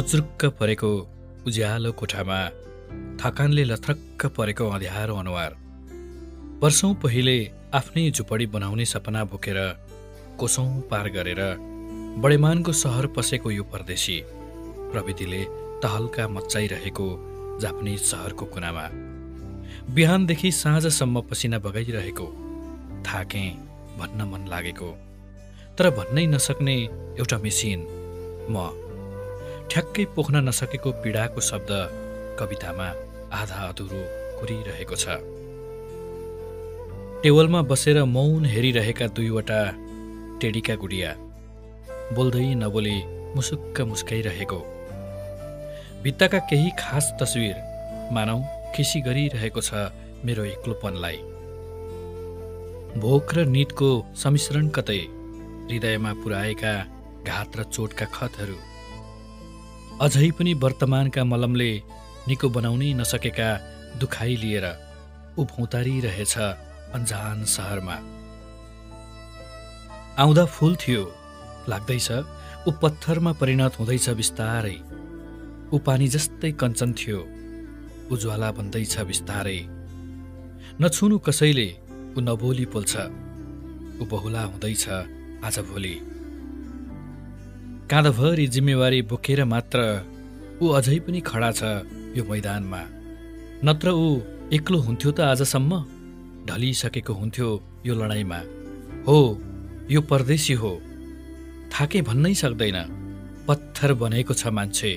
कुचुरुक्क परेको उज्यालो कोठामा थकानले लथ्रक्क परेको अँध्यारो अनुहार। वर्षौं पहिले आफ्नै झुपडी बनाउने सपना बोकेर कोसौं पार गरेर बडेमानको सहर पसेको यो परदेशी प्रविधिले तहल्का मच्चाइरहेको जापानिज सहरको कुनामा बिहानदेखि साँझसम्म पसिना बगाइरहेको थाकेँ भन्न मन लागेको तर भन्नै नसक्ने एउटा मेसिन म ठ्याक्कै पोख्न नसकेको पीडाको शब्द कवितामा आधा अधुरो कुरिरहेको छ। टेबलमा बसेर मौन हेरिरहेका दुईवटा टेडीका गुडिया बोल्दै नबोली मुसुक्क मुस्काइरहेको भित्ताका केही खास तस्विर मानौ खिसी गरिरहेको छ मेरो एक्लोपनलाई। भोक र निदको सम्मिश्रण कतै हृदयमा पुर्याएका घात र चोटका खतहरू अझै पनि वर्तमानका मलमले निको बनाउनै नसकेका दुखाइ लिएर ऊ भौँतारिरहेछ अन्जान सहरमा। आउँदा फूल थियो लाग्दैछ ऊ पत्थरमा परिणत हुँदैछ बिस्तारै। ऊ पानी जस्तै कञ्चन थियो उज्वाला बन्दैछ बिस्तारै। नछुनु कसैले ऊ नबोली पोल्छ ऊ बहुला हुँदैछ आज भोलि। काँधभरि जिम्मेवारी बोकेर मात्र ऊ अझै पनि खडा छ यो मैदानमा। नत्र ऊ एक्लो हुन्थ्यो त आजसम्म ढलिसकेको हुन्थ्यो यो लडाईँमा। हो यो परदेशी हो थाके भन्नै सक्दैन। पत्थर बनेको छ मान्छे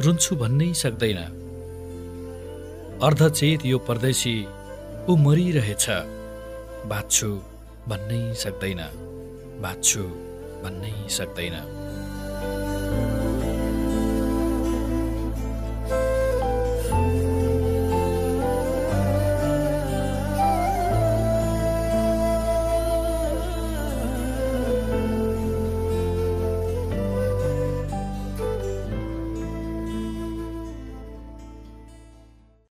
रुन्छु भन्नै सक्दैन। अर्धचेत यो परदेशी ऊ मरिरहेछ बाँच्छु भन्नै सक्दैन बाँच्छु भन्नै सक्दैन।